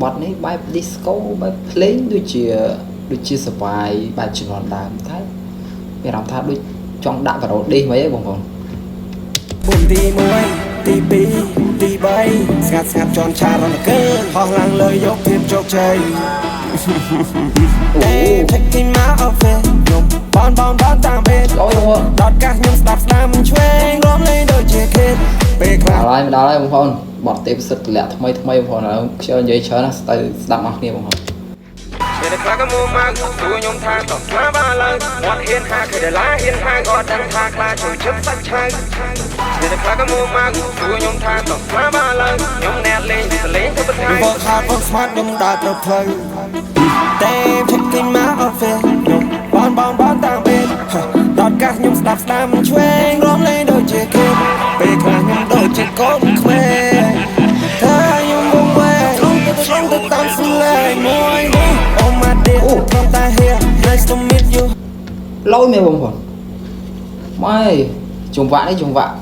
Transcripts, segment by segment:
បទនេះបែប disco បែបភ្លេងដូចជាសបាយបែបជំនាន់ដើមតែមានអារម្មណ៍ថាដូចចង់ដាក់ parody ហ្មងឯងបងប្អូន។ ពុំទី1ទី2ទី3ស្ងាត់ស្ងាត់ជន់ឆារនកើហោះឡើងលើយកភាពជោគជ័យ អូ Taking my outfit ខ្ញុំបងបងបងតាមពេល ឡយបងប្អូន ដតកាសខ្ញុំស្ដាប់ស្ដាំឆ្វេងរំលេងដូចជាខេតពេលខ្លះ ដល់ហើយមកដល់ហើយបងប្អូនបទទេពសិទ្ធតម្លាក់ថ្មីថ្មីបងប្អូនឥឡូវខ្ញុំនិយាយច្រើនណាស់ទៅស្ដាប់អស់គ្នាបងប្អូន។ ពេលខ្លះក៏មួម៉ៅសួរខ្ញុំថាតោះស្លាបានឡើងមាត់ហ៊ានហាឃើញដុល្លារហ៊ានហាក៏ដឹងថាខ្លាជួយជិតសាច់ឆៅពេលខ្លះក៏មួម៉ៅសួរខ្ញុំថាតោះស្លាបានឡើងខ្ញុំអ្នកលេងសលេងទៅបន្ថែម Work hard, work smart ខ្ញុំដើរទៅផ្លូវតែ checking my outfit ខ្ញុំបងបងបងតាមពេលដតកាសខ្ញុំស្ដាប់ស្ដាំឆ្វេងរំលេងដូចជាគេពេលខ្លះខ្ញុំដូចជាកូនក្មេងថាខ្ញុំវងវែងឆ្លងទៅឆ្លងទៅតាមសលេងមួយ Oh my dear ព្រមតែ here, nice to meet you. ឡយមែនបងប្អូនម៉ែចង្វាក់នេះចង្វាក់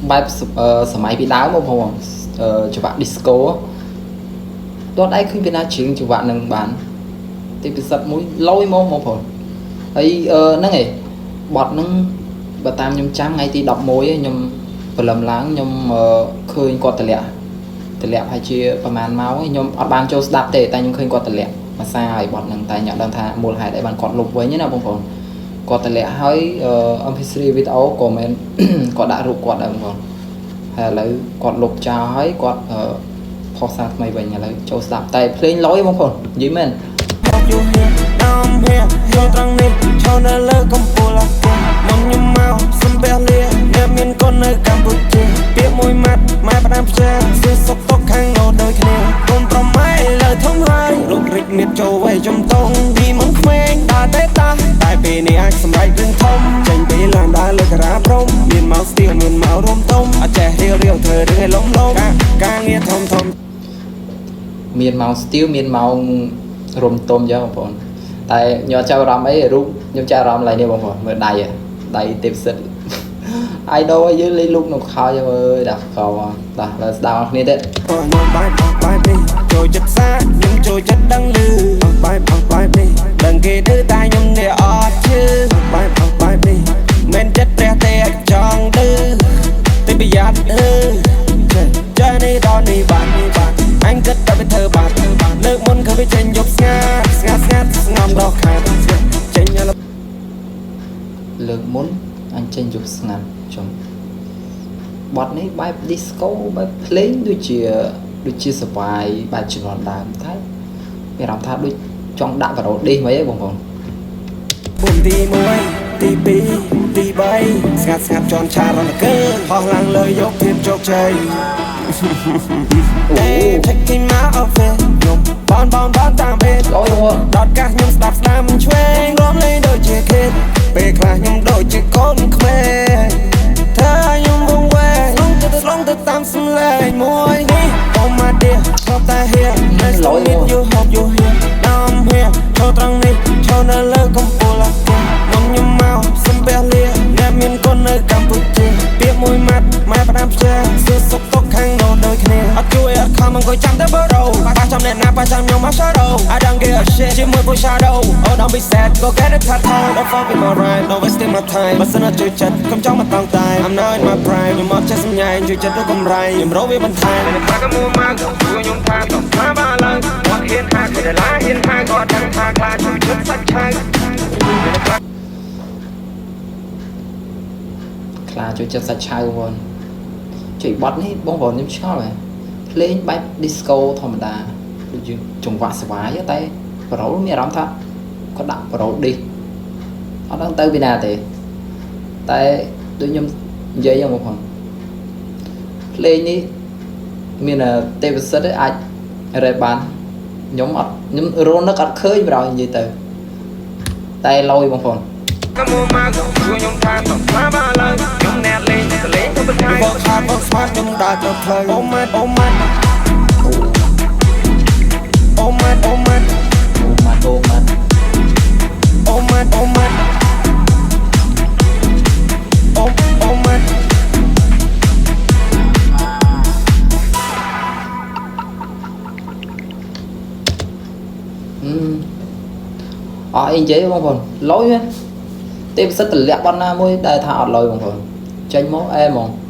បែបសម័យពីដើមបងប្អូនចង្វាក់ disco តោះដៃឃើញពីណាច្រៀងចង្វាក់នឹងបានទីពិសិដ្ឋមួយឡយមកបងប្អូនហើយហ្នឹងឯងបទហ្នឹងបើតាមខ្ញុំចាំថ្ងៃទី11ខ្ញុំព្រលឹមឡើងខ្ញុំឃើញគាត់តម្លាក់តម្លាក់ប្រហែលជាប្រហែលម៉ោងខ្ញុំអត់បានចូលស្ដាប់ទេតែខ្ញុំឃើញគាត់តម្លាក់មួយសារហើយបទហ្នឹងតែខ្ញុំអត់ដឹងថាមូលហេតុអីបានគាត់លុបវិញណាបងប្អូនគាត់តម្លាក់ហើយ MP3 វីដេអូក៏មិន គាត់ដាក់រូបគាត់ដែរបងប្អូនហើយឥឡូវគាត់លុបចោលហើយគាត់ផុសសារថ្មីវិញឥឡូវចូលស្ដាប់តែភ្លេងឡយបងប្អូននិយាយមែន។ Hope you here, now I'm here ចូលត្រង់នេះឈរនៅលើកំពូលអគារមុនខ្ញុំមកសំពះលាអ្នកមានកូននៅកម្ពុជាពាក្យមួយម៉ាត់ម៉ែផ្ដាំផ្ចាសួរសុខទុក្ខខាងនោះដូចគ្នាកូនប្រម៉ែលើធំហើយរូបរិចមៀតចូលវ័យចំតងពីមុនក្មេងដើរតែតាតែពេលនេះអាចសម្រេចរឿងធំចេញពីឡានដើរលើការាព្រំមានមកស្ទៀងមានមករួមទុំអត់ចេះរៀលរៀលធ្វើរឿងឲ្យលំលំការងារធំធំ មានម៉ោងស្ទៀវមានម៉ោងរុំទុំចឹងបងប្អូនតែខ្ញុំអត់ចាប់អារម្មណ៍អីរូបខ្ញុំចាប់អារម្មណ៍ឡើយនេះបងប្អូនមើលដៃដៃទេពសិទ្ធ idol ឲ្យយើងលេងលូកក្នុងខោចឹងអើយដាក់កោដោះលើស្ដាប់អស់គ្នាទៀត ខ្ញុំបែបបែបនេះចូលចិត្តសាខ្ញុំចូលចិត្តដឹងលឺបែបបែបនេះដឹងគេឌឺតែខ្ញុំនេះអត់ជឿបែបបែបនេះមិនចិត្តព្រះទេចង់ឌឺតែប្រយ័ត្នអឺចេះចេះនេះដល់នេះបាទនេះបាទអញគិតតែไปធ្វើបាបលើកមុនឃើញវាចេញយប់ស្ងាត់ស្ងាត់ស្ងាត់ស្ងំដល់ខាតចេញ លើកមុនអញចេញយប់ស្ងាត់ចុំបទនេះបែប disco បែបភ្លេងដូចជាសបាយបែបជំនាន់ដើមតែមានអារម្មណ៍ថាដូចចង់ដាក់ parody ហ្មងឯងបងប្អូន។ ពុំទី1ទី2ទី3ស្ងាត់ស្ងាត់ជន់ឆារនកើហោះឡើងលើយកភាពជោគជ័យ អូ Taking my outfit ខ្ញុំបងបងបងតាមពេល ឡយបងប្អូន ដតកាសខ្ញុំស្ដាប់ស្ដាំឆ្វេងរំលេងដូចជាខេតពេលខ្លះខ្ញុំដូចជាកូនក្មេងថាខ្ញុំវងវែងស្លងទៅស្លងទៅតាមសំឡេងមួយនេះ Oh my dear ធ្លាប់តែ here, nice to meet you, hope you here, now I'm here ឈរត្រង់នេះឈរនៅលើកំពូលអគារមុនខ្ញុំមកសំពះលាអ្នកមានកូននៅកម្ពុជាពាក្យមួយម៉ាត់ម៉ែផ្ដាំផ្ចាសួរសុខទុក្ខខាងនោះដូចគ្នាអត់ជួយអត់ខំអង្គុយចាំតែបរោប៉ះចាំអ្នកណាប៉ះចាំខ្ញុំមក shadow. I don't give a shit ជាមួយពួក shadow. Oh, don't be sad, go get a tattoo. Don't fuck with my rhyme, don't wasting my time. បើសិនអត់ជួយចិត្តកុំចង់មកតង់តែ I'm now in my prime ខ្ញុំអត់ចេះសម្ញែងជួយចិត្តឬកំរៃខ្ញុំរកវាបន្ថែមខ្លះក៏មួម៉ៅសួរខ្ញុំថាតោះស្លាបានឡើងគាត់ហ៊ានហាឃើញដុល្លារហ៊ានហាក៏ដឹងថាខ្លាជួយចិត្តសាច់ឆៅខ្លះ ខ្លាចូលចិត្តសាច់ឆៅបងប្អូនជួយបទនេះបងប្អូនខ្ញុំឆ្ងល់ហ៎ភ្លេងបែប disco ធម្មតាដូចជាចង្វាក់ស្វាយតែប្រូមានអារម្មណ៍ថាគាត់ដាក់ parody អត់ដឹងទៅពីណាទេតែដូចខ្ញុំនិយាយហ្នឹងបងប្អូនភ្លេងនេះមានទេពសិទ្ធអាចរ៉េបបានខ្ញុំអត់ខ្ញុំរនឹកអត់ឃើញប្រហែលនិយាយទៅតែឡយបងប្អូន ក៏មួម៉ៅសួរខ្ញុំថាតោះស្លាបានឡើងខ្ញុំអ្នកលេងសលេងទៅបន្ថែម Work hard, work smart ខ្ញុំដើរទៅផ្លូវ Oh my, oh my. អូ Oh my, oh my. អូម៉ាត់អូម៉ាត់ Oh my, oh my. Oh, oh my. អស់អីនិយាយបងប្អូនលយមែនទេពិសិដ្ឋតម្លាក់ប៉ុណ្ណាមួយដែលថាអត់លយបងប្អូនចេញមកអែហ្មង។